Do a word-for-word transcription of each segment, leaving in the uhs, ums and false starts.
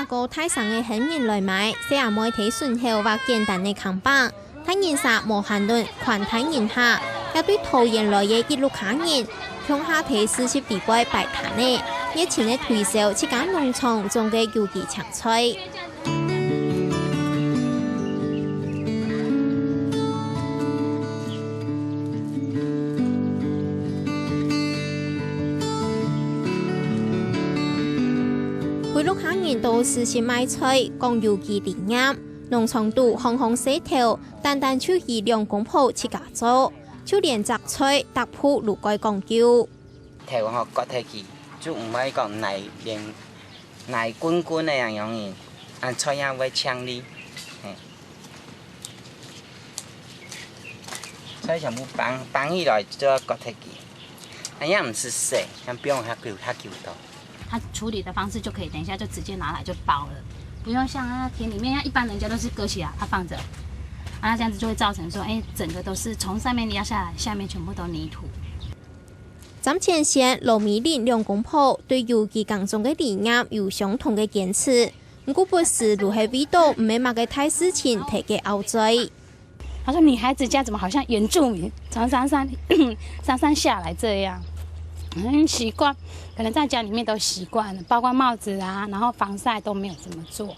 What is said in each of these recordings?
過大城个客人來買，細阿妹在脣口畫簡單个看板，大人儕無閒論，款待人客，也對桃園來个一屋下人，共下在市集裡背擺攤仔，熱情个推銷自家農場種个有機青菜。 歸屋下人到市集買菜，講有機理念，農場肚行行細頭，單單就佢兩公婆自家做，就連摘菜、搭鋪都蓋講究。頭吼，割忒去，就毋會講泥連泥滾滾个樣樣，恁菜也會淨俐。嘿。 所以全部放，放起來就要割忒去，恁樣毋使洗，像不用遐久，遐久到。它處理的方式就可以，等一下就直接拿来就包了，不用像它田里面，一般人家都是割起来，它放着，啊，那这样子就会造成说，哎，整个都是从上面压下来，下面全部都泥土。 詹千仙、羅美玲兩公婆對有機耕種个理念有相同个堅持，毋過不時都係為著毋係麼个大事情忒个拗嘴。他說：“女孩子家怎么好像原住民从山上山上下来这样？很习惯，可能在家里面都习惯了，包括帽子啊，然后防晒都没有怎么做。”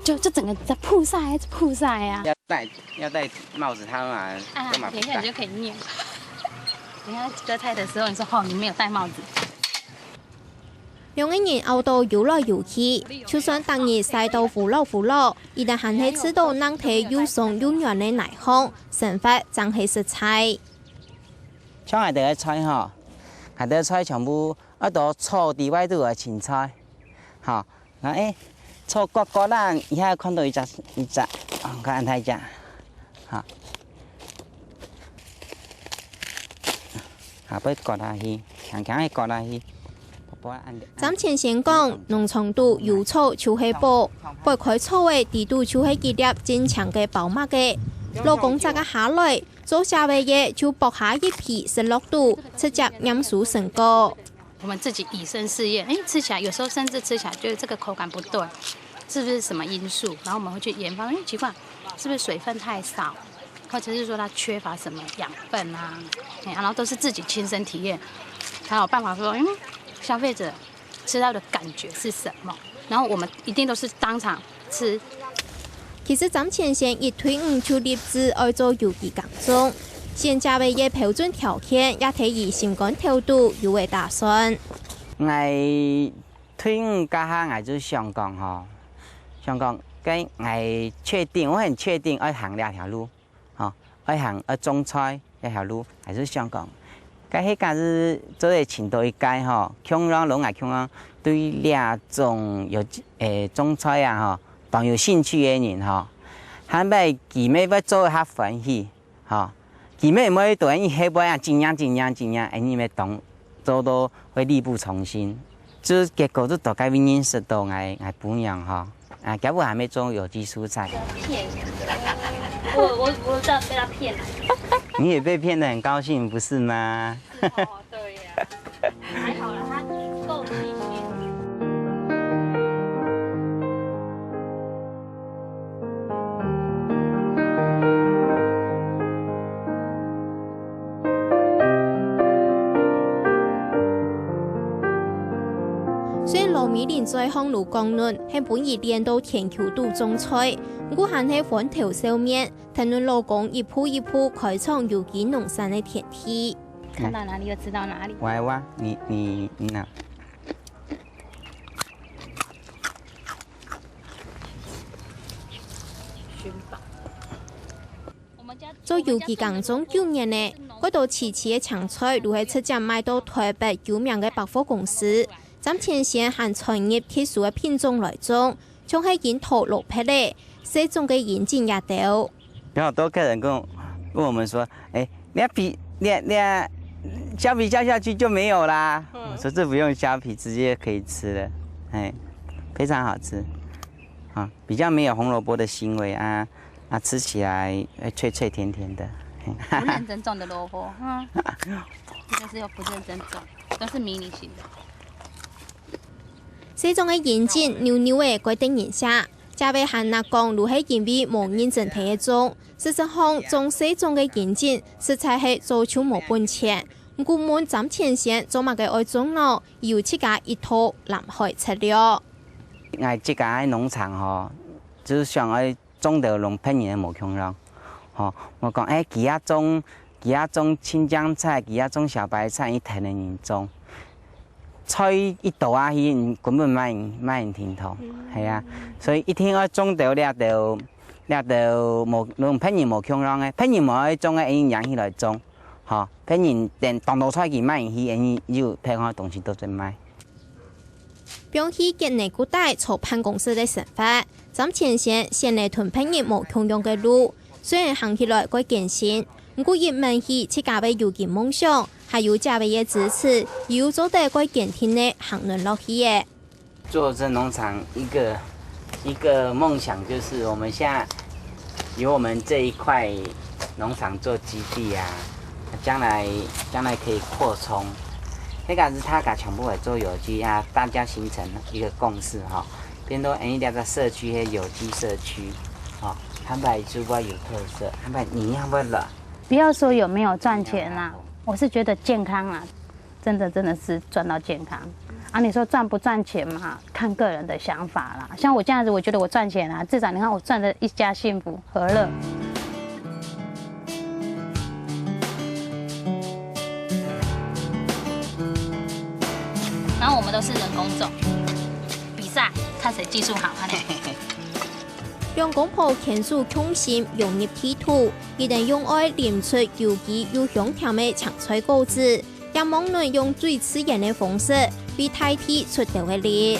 就，就整个在曝晒，在曝晒啊。要戴，要戴帽子，他们啊，啊，干嘛不戴？等一下你就可以念。等一下割菜的时候，你说：“哦，你没有戴帽子。”兩个人拗到游來游去，就算逐日晒到烏落烏落，佢兜還係試著能在又鬆又軟个泥項生活，正係實在。像𠊎兜个菜吼，𠊎兜个菜全部愛到草地外肚个青菜，吼， 啊，欸，草割割啦，一下看到一隻，一隻，啊，看恁大隻，哈。啊，愛割下去，輕輕个割下去，薄薄仔按。詹千仙講，農場肚有草就係寶，會開草个底肚就係一粒真靚个寶物仔。老公摘个下來，做痟个就剝下一皮食落肚，直接拈收成果。 我们自己以身試驗，哎，吃起来有时候甚至吃起来觉得这个口感不对，是不是什么因素？然后我们会去研发，哎，奇怪，是不是水分太少，或者是说它缺乏什么养分啊？哎，然后都是自己亲身体验，才有办法说，嗯，消费者吃到的感觉是什么？然后我们一定都是当场吃。其實詹千仙一退伍就立志愛做有機耕種，選擇个標準條件也在佢心肝頭肚有个打算。𠊎退伍該下，𠊎就想講吼，想講，該𠊎確定，我很確定愛行這條路。 吼，愛行，愛種菜這條路，𠊎就想講，該係假使做得尋到一個吼，共樣摎𠊎共樣對這種有，欸，種菜啊吼，當有興趣个人吼，還會佢乜會做較歡喜，吼，佢乜毋會對𠊎後背啊，緊張緊張緊張，恁樣乜當 做到會力不從心。就結果就大概會認識到𠊎，𠊎餔娘吼，啊，今晡日還沒種有機蔬菜。騙人，我我我知道被他騙了。你也被騙得很高興，不是嗎？是哦，對呀，還好啦，他夠機敏。 雖然羅美玲嘴項路講論，係分佢練到田坵肚種菜，毋過還係歡頭笑面，談論老公一步一步開創有機農產个田地。看到哪裡就知道哪裡。我來挖，你你你拿。 做有機耕種九年了，蓋多萋萋个青菜都係直接賣到臺北有名个百貨公司。詹千仙還摻入特殊个品種來種，像係櫻桃、蘿蔔仔，細種个櫻桃也兜。有好多客人跟我，問我們說：「欸，你要皮，你要，你要削皮削下去就沒有啦。」嗯。我說：「這不用削皮，直接可以吃了。」欸，非常好吃。 啊，比較沒有紅蘿蔔的腥味啊，啊，吃起來會脆脆甜甜的。嘿。不認真種的蘿蔔，嗯，這就是又不認真種，都是迷你型的。細種个銀針，扭扭仔蓋得人惜。這位還拿講，就係因為無認真摕去種。事實上，種細種个銀針，實在係做就無本錢。毋過問詹千先做麼个愛種呢？有自家一套藍海策略。𠊎自家个農場吼，就係想愛種到摎別人个無共樣。吼，𠊎講，欸，佢也種，佢也種青江菜，佢也種小白菜，佢跈等人種。菜一倒下去，根本無人，無人認同，係啊。所以一定愛種到這兜，這兜無，摎別人無共樣个，別人無愛種个，𠊎等起來種，吼，別人等當多菜佢無人去，𠊎等有別項東西做得賣。 放棄結呢故底坐辦公室个生活，詹千先選了同別人無共樣个路。雖然行起來蓋艱辛，毋過一問起自家个有機夢想，還有姐妹个支持，又做得蓋堅定个行等落去个。做這農場一個，一個夢想就是我們現在 由我們這一塊農場做基地啊，將來，將來可以擴充。該個係大家全部來做有機啊，大家形成一個共識吼，變到𠊎等這個社區係有機社區，吼，坦白講有特色，坦白你要不要了？不要說有沒有賺錢啦，我是覺得健康啦， 真的，真的是賺到健康。啊，你說賺不賺錢嘛，看個人的想法啦。像我這樣子，我覺得我賺錢啊，至少你看我賺得一家幸福和樂。然後我們都是人工種，比賽看誰技術好，快點。兩公婆牽手共心融入地土，佢等用愛淋出有機又香甜个青菜果子， 也望能用最自然个方式，為大地出兜个力。